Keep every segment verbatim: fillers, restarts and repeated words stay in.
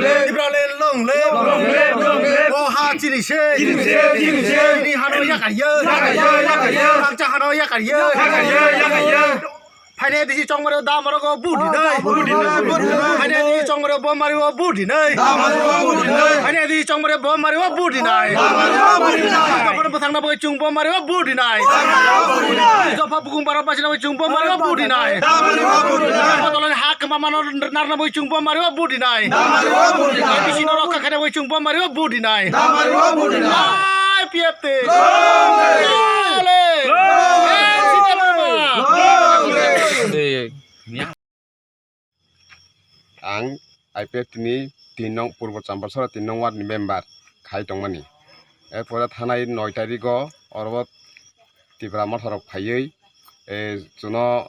Tipraland long live. Long live, long live. O ha chini se. Chini se, chini se. Chini hano yakar ye. Yakar ye, yakar ye. Hakcha hano yakar ye. Yakar ye, yakar ye. Phainai disi chongmari o damaro go budi nai. Budi nai, budi nai. Phainai disi chongmari o bomari o budi nai. Damaro o budi nai. Phainai disi chongmari o bomari o budi nai. Damaro o budi nai. Bwthangna bagwi chwng bomari o budi nai. Damaro o budi nai. Jopha bukung bara pasina bagwi chwng bomari o budi nai. Damaro o budi nai. Botolni ha kwma mano narna bagwi chwng bomari o budi nai. Damaro o budi nai. Bisi no rokha khaina bagwi chwng bomari o budi nai. Damaro o budi nai. I P F T. Long live! Long live! Long live! Ang I P F T ni tin nong Purbo Champasora tin nong ward ni member khai tongmani. Erpore thanai noi tarikgo oro Tipra motha rok phaiwi, eh, chuno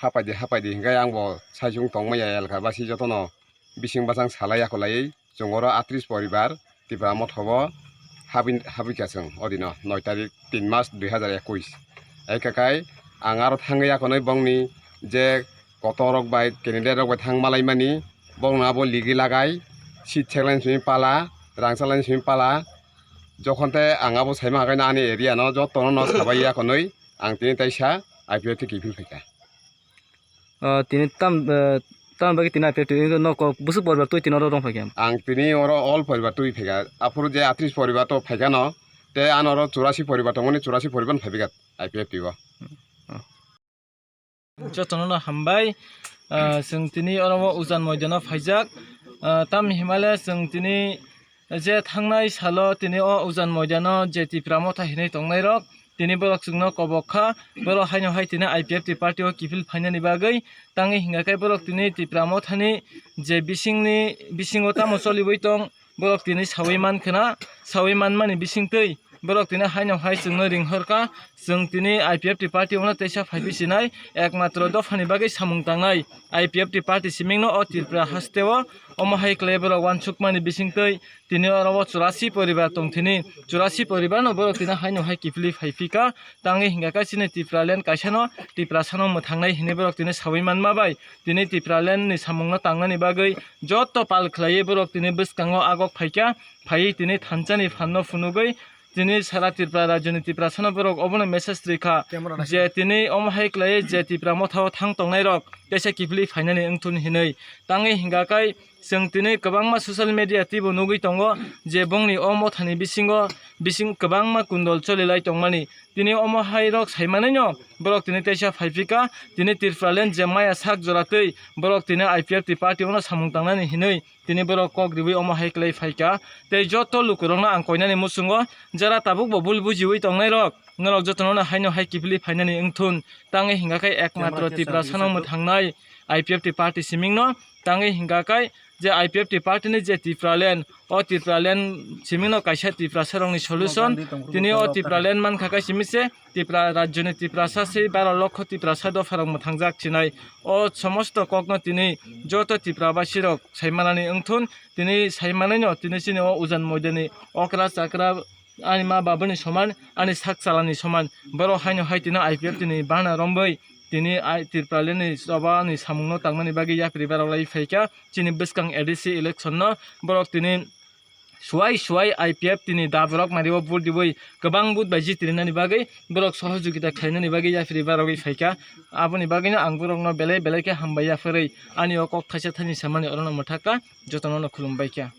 hapaidi hapaidi hinkhai angbo saisung tongmaya elkha basi jotono bising bwsang salai yakolaiwi chwng oro atris poribar Tipra motha o habwi, habwikha chwng o dino noi tarik tin mas dui hazar ekush. Haikhakhai ang aro thangwi yakonwi bongni je kotor rok bai candidate rok bai thang malaimani bongno abo ligi lagai seat seklaini simi pala rangchalaini simi pala jokhon te ang abo saima hakaino ani area no jotono no sabai yakonwi ang tini taisa I P F T kiphil phaikha. Ah, tini tam, eh, tam bagwi tini I P F T wngkhe nok kok busuk poribar twi tini oro rong phaikha. Ang tini oro all poribar twi phaikha. Aphuru je atris poribar to phaikha no, te ano oro churasi poribar tongmani, churasi poribar no phaibikha I P F T o. Jotono no hambai. Ah, chwng tini oro o ujan moidano phaijak. Ah, tam himale chwng tini je thangnai salo tini o ujan moidano je Tipra motha hinwi tongnai rok, tini borok chwngno kobok kha, borok haino hai tini I P F T party o kiphil phainani bagwi. Tangwi hingkha khe borok tini Tipra mothani je bisingni, bisingo tamo choliwi tong, borok tini sawi mankha na, sawi manmani bisingtwi borok tini haino hai chwngno ringhor kha. Chwng tini I P F T party o no teisa phaipi sinai, ekmatro dophani bagwi samung tangnai I P F T party simingno o Tripura haste o omo hai khlai borok uansukmani bisingtwi tini oro o churasi poribar tong thini, churasi poribar no borok tini haino hai kiphilwi phai phi kha. Tangwi hingkha khe chini Tipraland kaisa no Tiprasa no mwthangnai hinwi borok tini sawi manma bai tini Tipraland ni samung no tangnani bagwi joto pal khlaiwi borok tini bwskango agok phaikha, phaiwi tini thansa ni phan no phunugwi tini sara Tripura rajyo ni Tiprasa no borok obono message rikha je tini omo hai khlaiwi je Tipra motha o thang tongnai rok teisa kiphilwi phainani wngthun hinwi. Tangwi hingkha khe chwng tini kwbangma social media twibo nugwi tongo je bongni o mothani bisingo bising kwbangma kundol cholilai tongmani. Tini omo hai rok saimanaino borok tini teisa phaiphika, tini Tripuraland je maya sak jora twi borok tini I P F T party o no samung tangnani hinwi tini borok kok riwi omo hai khlai phaika. Tei joto lukurokno ang koinani muchungo jara tabukbo bul bujiwi tongnairok, norok jotono no haino hai kiphilwi phainani wngthun. Tangwi hingkha khe ekmatro Tiprasano mwthangnai I P F T party simingno. Tangwi hingkha khe je I P F T party ni je Tipraland, o Tipraland simingno kaisa Tiprasarokni solution. Tini o Tipraland mankha khe simi se Tipra rajyoni Tiprasa se baro lokho Tiprasa dopharok mwthangjak chinai. O somosto kokno tini joto Tiprabasirok saimanani wngthun, tini saimanaino tini chini o ujan moidani okra chakra ani ma babani soman, ani sak chalani soman. Borok haino hai tini I P F T ni bana romwi tini ai Tipraland ni choba ni samungno tangnani bagwi yapri barok lai phaikha. Chini bwskang A D C election no borok tini suai suai I P F T ni dabrok mari o vote diwi kwbang vote bai jitirinani bagwi borok sohojogita khlainani bagwi yapri barogwi phaikha. Aboni bagwino ang borokno belai belai khe hambai yapharwi ani o kok thaisa thani samani orono mwthakha, jotono no khulumbaikha.